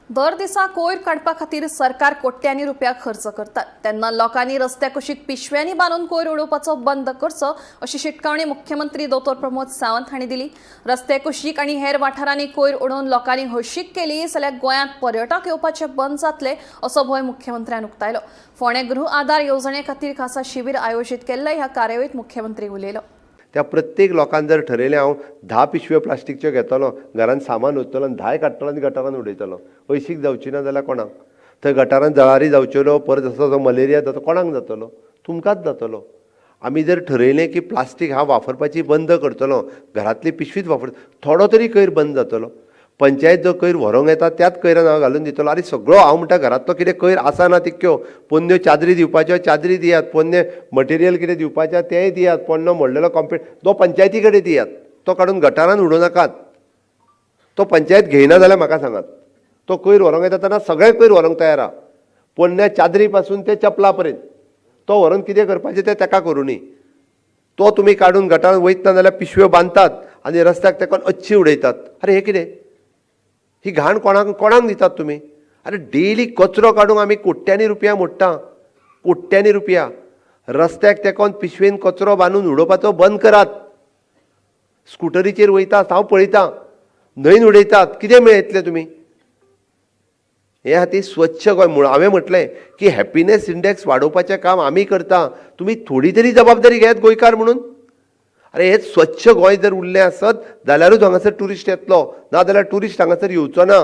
दर दिसा कोयर काडपा खातीर सरकार कोट्यांनी रुपया खर्च करतात तेन्ना लोकांनी रस्त्या कुशीक पिशव्यांनी बांदून कोयर उडोवपाचो बंद करचो अशी शिटकावणी मुख्यमंत्री दोतोर प्रमोद सावंत हांणी दिली. रस्त्या कुशीक आनी हेर वाठारांनी कोयर उडोवन लोकांनी हळशीक केली जाल्यार गोंयांत पर्यटक येवपाचे बंद जातले असो भंय मुख्यमंत्र्यान उक्तायलो. फोंडें गृह आधार येवजणे खातीर खासा शिबीर आयोजीत केल्ले ह्या कार्यावळीत मुख्यमंत्री उलयलो. त्या प्रत्येक लोकान जर ठरयलें हांव 10 पिशव्यो प्लास्टिकच्यो घेतलो, घरान सामान वतलो आनी 10 काडटलो आनी गटारान उडयतलो, हळशीक जावची ना जाल्यार कोणाक? थंय गटारान जळारी जावच्यो न्हू, परत जसो जो मलेरिया जाता कोणाक जातलो? तुमकांच जातलो. आमी जर ठरयलें की प्लास्टीक हांव वापरपाची बंद करतलो, घरांतली पिशवीच वापर, थोडो तरी कोयर बंद जातलो. पंचायत जो कोयर व्हरूंक येता त्याच कोयरान हांव घालून दितलो. आनी सगळो हांव म्हणटा घरांतलो कितें कोयर आसा ना तितक्यो पोन्न्यो चादरी दिवपाच्यो चादरी दियात, पोन्नें मटेरियल कितें दिवपाचें तेंय दियात, पोन्नो मोडलेलो कॉम्प्युटर तो पंचायती कडेन दियात, तो काडून गटारान उडोवं नाकात. तो पंचायत घेयना जाल्यार म्हाका सांगात, तो कोयर व्हरूंक येता तेन्ना सगळें कोयर व्हरूंक तयार आहा, पोन्न्या चादरी पासून ते चपला पर्यंत. तो व्हरून कितें करपाचें तें ताका करुनी. तो तुमी काडून गटारान वयतना जाल्यार पिशव्यो बांदतात आनी रस्त्याक तेकोन अच्छी उडयतात. अरे हें कितें? ही घाण कोणाक कोणाक दितात तुमी? अरे डेली कचरो काडूंक आमी कोट्यांनी रुपया मोडटा, कोट्यांनी रुपया. रस्त्याक तेकोन पिशवेन कचरो बांदून उडोवपाचो बंद करात. स्कुटरीचेर वयता हांव पळयतां, न्हंयन उडयतात, कितें मेळयतले तुमी? हे खातीर स्वच्छ गोंय म्हूण हांवें म्हटलें की हॅपिनेस इंडेक्स वाडोवपाचें काम आमी करता, तुमी थोडी तरी जबाबदारी घेयात गोंयकार म्हणून. अरे हे स्वच्छ गोंय जर उरलें आसत जाल्यारूच हांगासर ट्युरिस्ट येतलो, ना जाल्यार ट्युरिस्ट हांगासर येवचो ना.